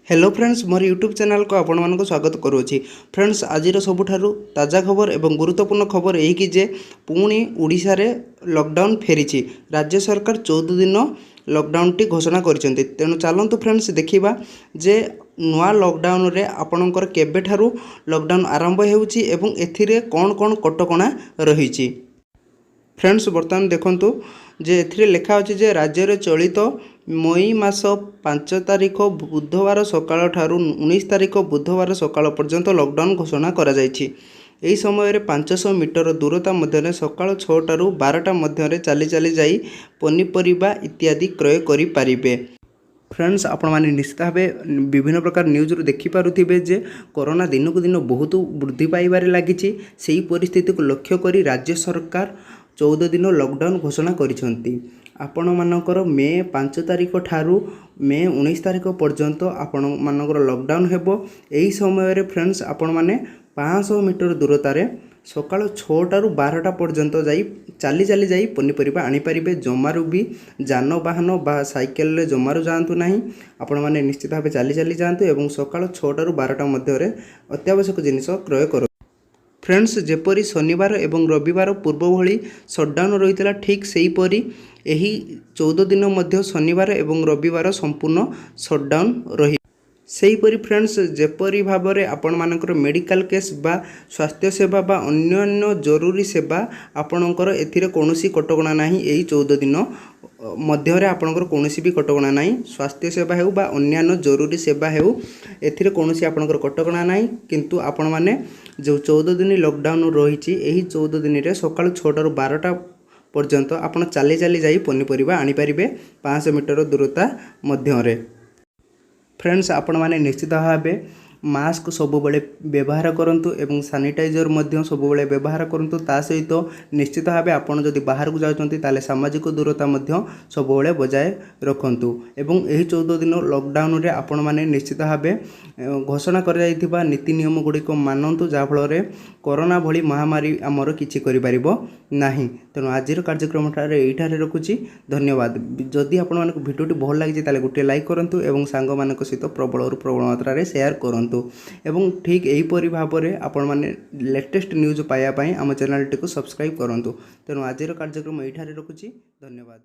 Hello friends, ମୋର YouTube ଚ୍ୟାନେଲ୍କୁ ଆପଣମାନଙ୍କୁ ସ୍ୱାଗତ କରୁଅଛି। ଫ୍ରେଣ୍ଡସ୍, ଆଜିର ସବୁଠାରୁ ତାଜା ଖବର ଏବଂ ଗୁରୁତ୍ୱପୂର୍ଣ୍ଣ ଖବର ଏହିକି ଯେ ପୁଣି ଓଡ଼ିଶାରେ ଲକଡାଉନ୍ ଫେରିଛି। ରାଜ୍ୟ ସରକାର 14 ଦିନ ଲକଡାଉନ୍ଟି ଘୋଷଣା କରିଛନ୍ତି। ତେଣୁ ଚାଲନ୍ତୁ ଫ୍ରେଣ୍ଡସ୍, ଦେଖିବା ଯେ ନୂଆ ଲକଡାଉନ୍ରେ ଆପଣଙ୍କର କେବେଠାରୁ ଲକଡାଉନ୍ ଆରମ୍ଭ ହେଉଛି ଏବଂ ଏଥିରେ କ'ଣ କ'ଣ କଟକଣା ରହିଛି। ଫ୍ରେଣ୍ଡସ୍, ବର୍ତ୍ତମାନ ଦେଖନ୍ତୁ ଯେ ଏଥିରେ ଲେଖା ଅଛି ଯେ ରାଜ୍ୟରେ ଚଳିତ ମଇ ମାସ 5 ତାରିଖ ବୁଧବାର ସକାଳଠାରୁ 19 ତାରିଖ ବୁଧବାର ସକାଳ ପର୍ଯ୍ୟନ୍ତ ଲକଡାଉନ୍ ଘୋଷଣା କରାଯାଇଛି। ଏହି ସମୟରେ 500 ମିଟର ଦୂରତା ମଧ୍ୟରେ ସକାଳ 6ଟାରୁ 12ଟା ମଧ୍ୟରେ ଚାଲି ଚାଲି ଯାଇ ପନିପରିବା ଇତ୍ୟାଦି କ୍ରୟ କରିପାରିବେ। ଫ୍ରେଣ୍ଡସ୍, ଆପଣମାନେ ନିଶ୍ଚିତ ଭାବେ ବିଭିନ୍ନ ପ୍ରକାର ନ୍ୟୁଜ୍ରୁ ଦେଖିପାରୁଥିବେ ଯେ କରୋନା ଦିନକୁ ଦିନ ବହୁତ ବୃଦ୍ଧି ପାଇବାରେ ଲାଗିଛି। ସେହି ପରିସ୍ଥିତିକୁ ଲକ୍ଷ୍ୟ କରି ରାଜ୍ୟ ସରକାର 14 ଦିନ ଲକଡାଉନ୍ ଘୋଷଣା କରିଛନ୍ତି। ଆପଣମାନଙ୍କର ମେ 5 ତାରିଖ ଠାରୁ ମେ 19 ତାରିଖ ପର୍ଯ୍ୟନ୍ତ ଆପଣମାନଙ୍କର ଲକଡାଉନ୍ ହେବ। ଏହି ସମୟରେ ଫ୍ରେଣ୍ଡସ୍, ଆପଣମାନେ 500 ମିଟର ଦୂରତାରେ ସକାଳ 6ଟାରୁ 12ଟା ପର୍ଯ୍ୟନ୍ତ ଯାଇ ଚାଲି ଚାଲି ଯାଇ ପନିପରିବା ଆଣିପାରିବେ। ଜମାରୁ ବି ଯାନବାହନ ବା ସାଇକେଲରେ ଜମାରୁ ଯାଆନ୍ତୁ ନାହିଁ। ଆପଣମାନେ ନିଶ୍ଚିତ ଭାବେ ଚାଲି ଚାଲି ଯାଆନ୍ତୁ ଏବଂ ସକାଳ 6ଟାରୁ 12ଟା ମଧ୍ୟରେ ଅତ୍ୟାବଶ୍ୟକ ଜିନିଷ କ୍ରୟ କରନ୍ତୁ। ଫ୍ରେଣ୍ଡସ୍, ଯେପରି ଶନିବାର ଏବଂ ରବିବାର ପୂର୍ବ ଭଳି ସଟ୍ଡାଉନ୍ ରହିଥିଲା, ଠିକ୍ ସେହିପରି ଏହି 14 ଦିନ ମଧ୍ୟ ଶନିବାର ଏବଂ ରବିବାର ସମ୍ପୂର୍ଣ୍ଣ ସଟ୍ଡାଉନ୍ ରହିବ। ସେହିପରି ଫ୍ରେଣ୍ଡସ୍, ଯେପରି ଭାବରେ ଆପଣମାନଙ୍କର ମେଡ଼ିକାଲ କେସ୍ ବା ସ୍ୱାସ୍ଥ୍ୟ ସେବା ବା ଅନ୍ୟାନ୍ୟ ଜରୁରୀ ସେବା, ଆପଣଙ୍କର ଏଥିରେ କୌଣସି କଟକଣା ନାହିଁ। ଏହି 14 ଦିନ ମଧ୍ୟରେ ଆପଣଙ୍କର କୌଣସି ବି କଟକଣା ନାହିଁ। ସ୍ୱାସ୍ଥ୍ୟ ସେବା ହେଉ ବା ଅନ୍ୟାନ୍ୟ ଜରୁରୀ ସେବା ହେଉ, ଏଥିରେ କୌଣସି ଆପଣଙ୍କର କଟକଣା ନାହିଁ। କିନ୍ତୁ ଆପଣମାନେ ଯେଉଁ 14 ଦିନ ଲକଡାଉନ୍ ରହିଛି, ଏହି 14 ଦିନରେ ସକାଳୁ 6ଟାରୁ 12ଟା ପର୍ଯ୍ୟନ୍ତ ଆପଣ ଚାଲି ଚାଲି ଯାଇ ପନିପରିବା ଆଣିପାରିବେ 500 ମିଟର ଦୂରତା ମଧ୍ୟରେ। ଫ୍ରେଣ୍ଡସ୍, ଆପଣମାନେ ନିଶ୍ଚିତ ଭାବେ ମାସ୍କ ସବୁବେଳେ ବ୍ୟବହାର କରନ୍ତୁ ଏବଂ ସାନିଟାଇଜର୍ ମଧ୍ୟ ସବୁବେଳେ ବ୍ୟବହାର କରନ୍ତୁ। ତା ସହିତ ନିଶ୍ଚିତ ଭାବେ ଆପଣ ଯଦି ବାହାରକୁ ଯାଉଛନ୍ତି, ତାହେଲେ ସାମାଜିକ ଦୂରତା ମଧ୍ୟ ସବୁବେଳେ ବଜାୟ ରଖନ୍ତୁ। ଏବଂ ଏହି 14 ଦିନ ଲକଡାଉନରେ ଆପଣମାନେ ନିଶ୍ଚିତ ଭାବେ ଘୋଷଣା କରାଯାଇଥିବା ନୀତି ନିୟମ ଗୁଡ଼ିକ ମାନନ୍ତୁ, ଯାହାଫଳରେ କରୋନା ଭଳି ମହାମାରୀ ଆମର କିଛି କରିପାରିବ ନାହିଁ। ତେଣୁ ଆଜିର କାର୍ଯ୍ୟକ୍ରମଠାରେ ଏଇଠାରେ ରଖୁଛି। ଧନ୍ୟବାଦ। ଯଦି ଆପଣମାନଙ୍କୁ ଭିଡ଼ିଓଟି ଭଲ ଲାଗିଛି, ତାହେଲେ ଗୋଟିଏ ଲାଇକ୍ କରନ୍ତୁ ଏବଂ ସାଙ୍ଗମାନଙ୍କ ସହିତ ପ୍ରବଳରୁ ପ୍ରବଳ ମାତ୍ରାରେ ସେୟାର କରନ୍ତୁ। ଏବଂ ଠିକ୍ ଏହିପରି ଭାବରେ ଆପଣମାନେ ଲେଟେଷ୍ଟ ନ୍ୟୁଜ୍ ପାଇବା ପାଇଁ ଆମ ଚ୍ୟାନେଲଟିକୁ ସବସ୍କ୍ରାଇବ୍ କରନ୍ତୁ। ତେଣୁ ଆଜିର କାର୍ଯ୍ୟକ୍ରମ ଏଇଠାରେ ରଖୁଛି। ଧନ୍ୟବାଦ।